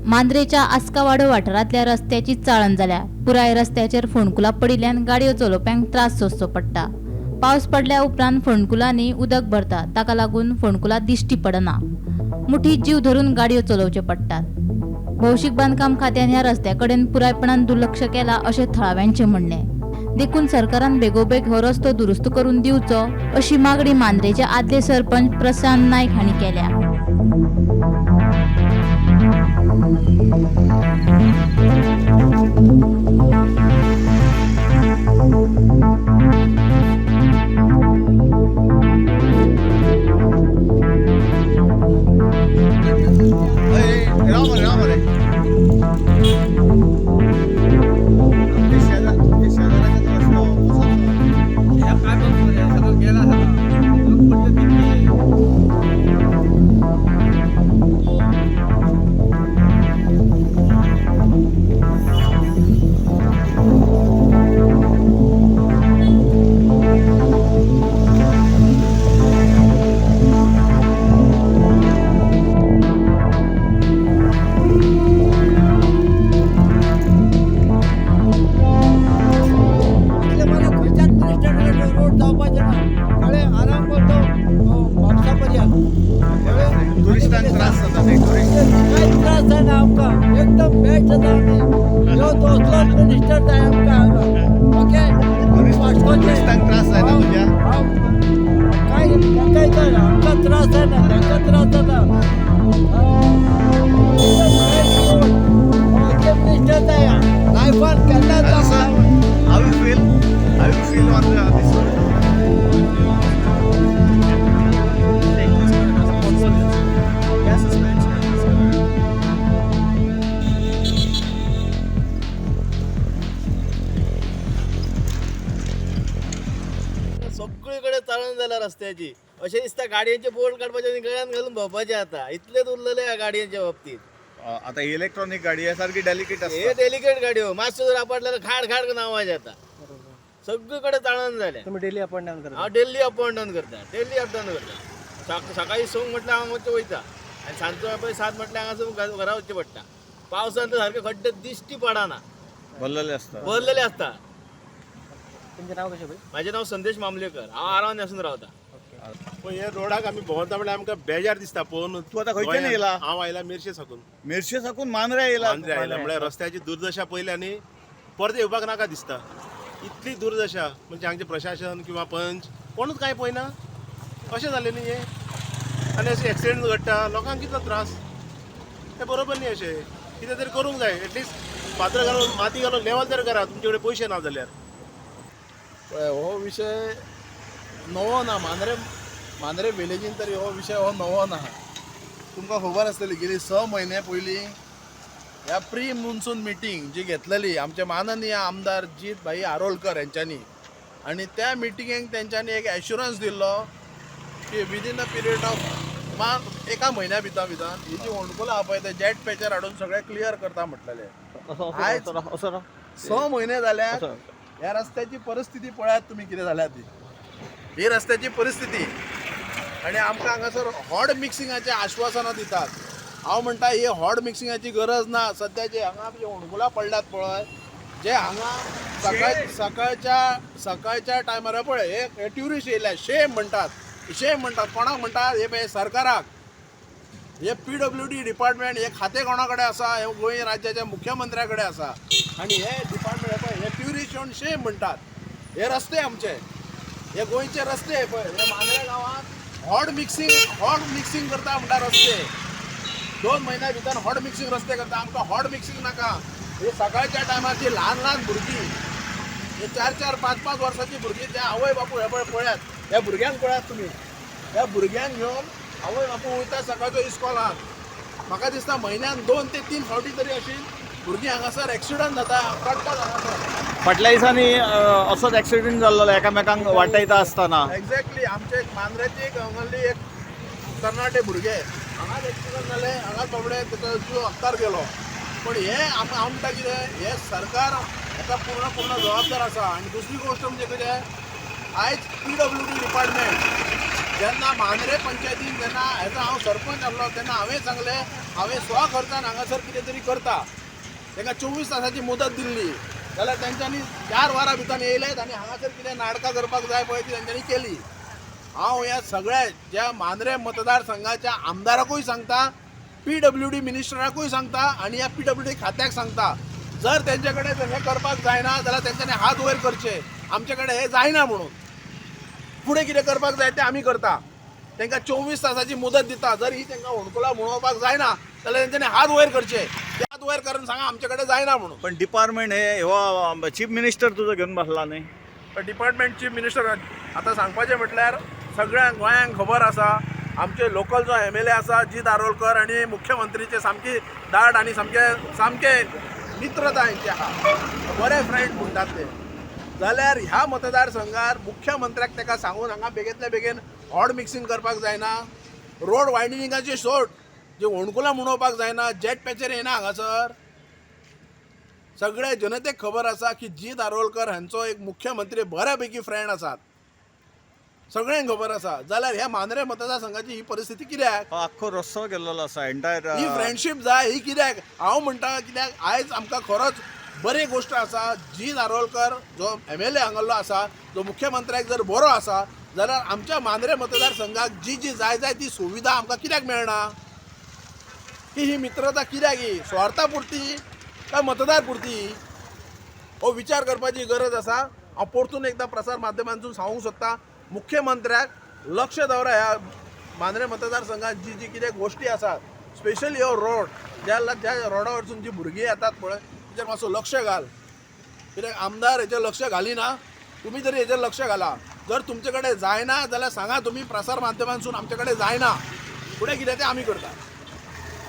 मांद्रेच्या आस्कावाडो वाठारांतल्या रस्त्याची चाळण जाल्या. पुराय रस्त्याचेर फोंडकुलां पडिल्ल्यान गाडयो चलोवप्यांक त्रास सोंसचो पडटा. पावस पडल्या उपरांत फोंडकुलांनी उदक भरता, ताका लागून फोंडकुलां दिश्टी पडना. मुठीत जीव धरून गाडयो चलोवच्यो पडटात. भौशीक बांदकाम खात्यान ह्या रस्त्या कडेन पुरायपणान दुर्लक्ष केलां अशें थळाव्यांचें म्हणणें. देखून सरकारान बेगोबेग हो रस्तो दुरुस्त करून दिवचो अशी मागणी मांद्रेचे आदले सरपंच प्रशांत नायक हांणी केल्या. एकदम बेस्ट जाता आमी. ह्यो दोसरोच मिनिस्टर जाय आमकां. ओके, टुरिस्टांक त्रास जायना तुज्या? काय तांकां जायना, आमकां त्रास जायना, तांकां त्रास जाता. मिनिस्टर जाय लायफान केन्नाच. How you feel? How you feel on this road? सगळीकडे चाळण जाल्या रस्त्याची. अशें दिसता गाडयेचे बोल्ट काडपाचे आनी गळ्यान घालून भोंवपाचें. आतां इतलेंच उरलेलें ह्या गाडयेच्या बाबतींत. आता इलेक्ट्रॉनिक गाडी आहे सारखी डेलिकेट हे आसता. डेलिकेट गाडयो मातशें जर आपटल्यार खाड खाड करून आवाज येता. सगळीकडे चाळण जाल्या. तुम्ही डेली अप अँड डाऊन करता? हांव डेली अप अँड डावन करता, डेली अप डावन करता. सकाळी 6 म्हटल्यार हांव वचचें वयता आनी सांजचो पळय 7 म्हटल्यार हांगासून घरा वचचें पडटा. पावसान तर सारके खड्डे दिश्टी पडना, भरलेले आसता. भरलेले आसता. तुमचें नाव कशें भाई? म्हाजें नांव संदेश मामलेकर, हांव आरावन आसून रावता. पण हे रोडाक आमी भोंवता म्हळ्यार आमकां बेजार दिसता पळोवन. तूं आतां खंयच्यान येयला? हांव आयला मिरशे साकून. मिरशे साकून मांद्रे येयला? मांद्रे आयला म्हळ्यार रस्त्याची दुर्दशा पळयली आनी परत येवपाक नाका दिसता. इतली दुर्दशा म्हणजे हांगचें प्रशासन किंवा पंच कोणूच कांय पळयना अशें जालें न्ही हें. आनी अशें एक्सिडेंट घडटा, लोकांक कितलो त्रास. तें बरोबर न्ही. अशें कितें तरी करूंक जाय. एटलिस्ट फातर घालून माती घालून लेवल तरी करा तुमचे कडेन पयशे ना जाल्यार. पळय, हो विशय नवो ना. मांद्रे मांद्रे विलेजीन तरी हो विशय हो नवो ना. तुमकां खबर आसतली गेली 6 म्हयने पयलीं ह्या प्री मुन्सून मिटींग जी घेतलेली आमचे माननीय आमदार जीत भाई आरोलकर हेंच्यांनी, आनी त्या मिटिंगेक तेंच्यांनी एक एश्युरन्स दिल्लो की विदीन अ पिरियड ऑफ एका म्हयन्या भितर भितर ही जी होंडकुलां आहा पळय ते जेट पॅचर हाडून सगळें क्लियर करता म्हटलेलें. आयज 6 म्हयने जाल्यार ह्या रस्त्याची परिस्थिती पळयात तुमी कितें जाल्या ती. ही रस्त्याची परिस्थिती. आनी आमकां हांगासर हॉड मिक्सिंगाचें आश्वासनां दितात. हांव म्हणटा ही हॉड मिक्सिंगाची गरज ना. सद्या जे हांगा जे होंडकुलां पडल्यात पळय, जे हांगा सकाळच्या सकाळच्या टायमार पळय हे ट्युरिस्ट येयल्या. शेम म्हणटात, शेम म्हणटात. कोणाक म्हणटात हे पळय सरकाराक. हे PWD department हे खातें कोणा कडेन आसा? हे गोंय राज्याच्या मुख्यमंत्र्या कडेन आसा. आनी हे डिपार्टमेंट पळय हे ट्युरिस्ट येवन शेम म्हणटात. हे रस्ते आमचे, हे गोंयचे रस्ते पळय. हे मांद्रे गांवांत हॉड मिक्सिंग, हॉड मिक्सिंग करता म्हणटा रस्ते. 2 म्हयन्या भितर हॉड मिक्सिंग रस्ते करता. आमकां हॉड मिक्सिंग नाका. हे सकाळच्या टायमार जी ल्हान ल्हान भुरगीं, हे 4 4 5 5 वर्सांची भुरगीं, ते आवय बापूय हे पळय पळयात, ह्या भुरग्यांक पळयात तुमी. ह्या भुरग्यांक घेवन आवय बापूय वयता सकाळचो इस्कॉलाक. म्हाका दिसता म्हयन्यान 2 ते 3 फावटी तरी अशी भुरगीं हांगासर एक्सिडंट जाता, पडटात हांगासर. फाटल्या दिसांनी असोच एक्सिडेंट जाल्लो एकामेकांक वाटयता आसतना. एक्झॅक्टली. आमचे एक मांद्रेची एक हांगासरली एक तरणाटे भुरगे हांगाच एक्सिडंट जाले, हांगाच बाबडे ताचो जीव हक्कार गेलो. पण हे हांव म्हणटा कितें, हे सरकार हेका पूर्ण पूर्ण जबाबदार आसा. आनी दुसरी गोश्ट म्हणजे कितें, आयज PWD department जेन्ना मांद्रे पंचायतीन जेन्ना एज हांव सरपंच आसलो तेन्ना हांवें सांगलें, हांवें स्व खर्चान हांगासर कितें तरी करता. तांकां 24 तासाची मुदत दिल्ली जाल्यार तेंच्यांनी 4 वरां भितर येयलेत आनी हांगासर कितें नाटकां करपाक जाय पळय ती तेंच्यांनी केली. हांव ह्या सगळ्या ज्या मांद्रे मतदारसंघाच्या आमदाराकूय सांगता, PWD मिनिस्टराकूय सांगता आनी ह्या PWD खात्याक सांगता, जर तेंचे कडेन जर हें करपाक जायना जाल्यार तेंच्यांनी हात वयर करचे, आमचे कडेन हें जायना म्हणून. फुडें कितें करपाक जाय तें आमी करता. तांकां 24 तासाची मुदत दिता, जर ही तांकां होणकुलां म्हणोवपाक जायना जाल्यार तेंच्यांनी हात वयर करचे, ते हात वयर करून सांगा आमचे कडेन जायना म्हणून. पण डिपार्टमेंट हे हो चीफ मिनिस्टर तुजो घेवन बसला न्ही. डिपार्टमेंट चीफ मिनिस्टर आतां सांगपाचें म्हटल्यार सगळ्या गोंयांक खबर आसा, आमचे लोकल जो MLA आसा जीत आरोलकर आनी मुख्यमंत्रीचे सामकी दाट आनी सामके सामके मित्रता हेंची आहा, बरे फ्रेंड म्हणटात ते. जाल्यार ह्या मतदारसंघार मुख्यमंत्र्याक ताका सांगून हांगा बेगींतल्या बेगीन हॉट मिक्सिंग करपाक जायना, रोड वायडनिंगाची सोड जी होणकुलां म्हणोवपाक जायना, जेट पॅचर येना हांगासर. सगळ्या जनतेक खबर आसा की जीत आरोलकर हांचो एक मुख्यमंत्री बऱ्यापैकी फ्रेंड आसात, सगळ्यांक खबर आसा. जाल्यार ह्या मांद्रे मतदारसंघाची ही परिस्थिती कित्याक? हो आख्खो रस्तो गेल्लो आसा एंटायर. ही फ्रेंडशीप जाय ही कित्याक? हांव म्हणटा कित्याक आयज आमकां खरोच बरी गोश्ट आसा, जीत आरोलकर जो MLA हांगासरलो आसा, जो मुख्यमंत्र्याक जर बरो आसा जाल्यार आमच्या मांद्रे मतदारसंघाक जी जी जाय जाय ती सुविधा आमकां कित्याक मेळना? की ही मित्रता कित्याक? ही स्वार्था पुरती काय मतदार पुरती? हो विचार करपाची गरज आसा. हांव परतून एकदां प्रसार माध्यमांतून सांगूंक सोदता, मुख्यमंत्र्याक लक्ष दवरा ह्या मांद्रे मतदारसंघात जी जी कितें गोश्टी आसात, स्पेशली हो रोड, ज्या ज्या रोडा वरसून जी भुरगीं येतात पळय तेचेर मातसो लक्ष घाल. कित्याक आमदार हेचेर लक्ष घालिना, तुमी तरी हेचेर लक्ष घाला. जर तुमचे कडेन जायना जाल्यार सांगा तुमी प्रसार माध्यमांतसून आमचे कडेन जायना, फुडें कितें तें आमी करता.